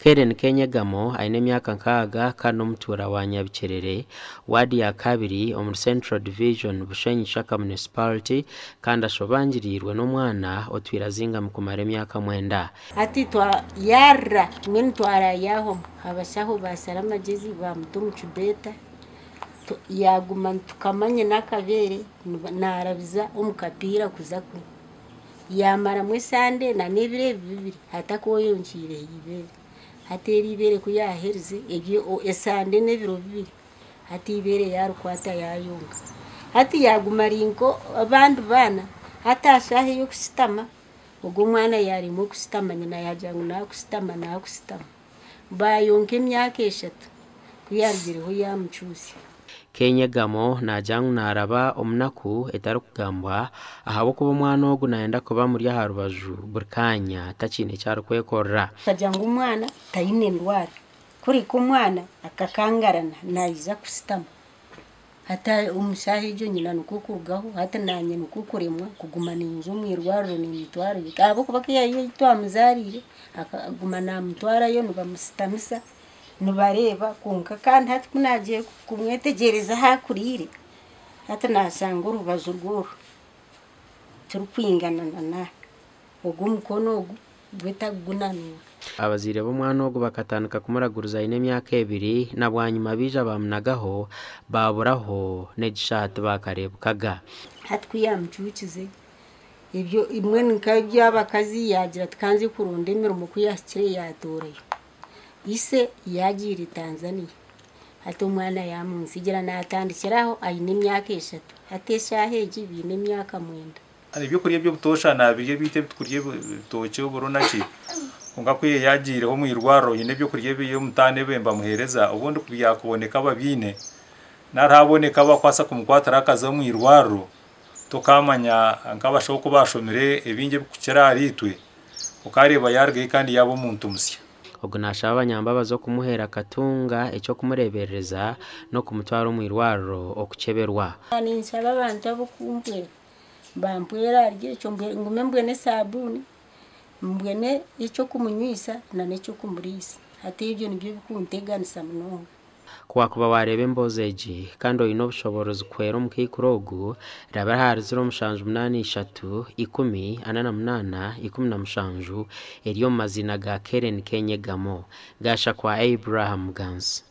Keren Kenyegamo aine emyaka 60 kandi n'omutuura wa Nyabikyerere, waadi ya kabiri omuri Central Division, Bushenyi Shaka Municipality kandi ashobangiriirwe n'omwana otwire azingami kumara emyaka 9. Hati yarira mbwenu twarayahwamu, abashaho baashara amagyezi baamuta omu kibeeta, yaaguma tukamanya n'akabeere naarabiza omu kapiira kuza kunywa. Yaamaramu esande n'ebiro ebi bibiri hati akoyonkiireho eibeere. Hati eri eibeere ku yaaherize esande n'ebiro bibiri hati eibeere yaarikwata yaayonka. Hati yaaguma ari nk'abandi baana, hati aha shaaha ey'okushutama ogwo omwana yaaremwa okushutama nyina yaagira ngu naakushutama naakushutama. Baayonka emyaka 3 ku yaarugireho yaamucuutsya. Kenyegamo naagira ngu naaraba omu naku etarikugambwa ahabw'okuba omwana ogu naayenda kuba amuri aha rubaju buri kaanya takiine eki arikwekorera. Akagira ngu omwana taine ndwara, kureka omwana akakangarana naija kushutama. Hati omu shaaha egyo nyina nikwo kurugaho, hati naanye nikwo kuremwa kuguma ninza omu irwariro nimutwarayo. Ahabw'okuba ku yaabaire twamuzaariire akaguma naamutwarayo nibamushutamisa nibareeba kwonka kandi hati ku naagiye kumwetegyereza ahu akuriire, hati naashanga orubaju rw'oru turikwingana na ogu omukono ogu gwe takugunanuura. Abazaire b'omwana ogu bakatandika kumuraguriza aine emyaka 2 na bwanyima baija bamunagaho baaburaho n'egishaaha tibakareebukaga. Hati ku yaamucuukize ebyo mbwenu nk'eby'abakazi yaagira ati kanze kuronda emirimo ku yaahikire yaatoorayo. Ise yaagiire Tanzania. Hati omwana yaamunsigira naatandikiraho aine emyaka 3. Hati eshaaha egi biine emyaka 9. Ebyokurya eby'obutoosha naabirya ebiitu ebi tukurya ebitookye oburo naki, kwonka ku yaagiireho omu irwariro hiine ebyokurya eby'omutaano ebi nibamuheereza, obundi ku byakuboneka ababiine, nari haboneka abakubaasa kumukwatira akaza omu irwariro, tokaamanya nk'abashaho oku baashomire ebingi ebikukira ahariitwe, okareeba yaarugayo kandi yaaba omuntu musya. Ogu naashaba abanyambabazi okumuheera akatunga eky'okumureeberereza n'okumutwara omu irwariro okukyeberwa. Ninshaba abantu ab'okumpwera bampwera ahari ekyo, ngume mbwene esabuuni, mbwene eky'okumunywisa n'eky'okumuriisa. Hati ebyo nibyo bikunteganisa munonga. Ku wakuba waareeba emboozi egi kandi oine obushoboorozi kuhwera omukaikuru ogu, raba ahari 0783 10 48 17 eri omu maziina ga Keren Kenyegamo. Gaasha kwa Abraham Gans.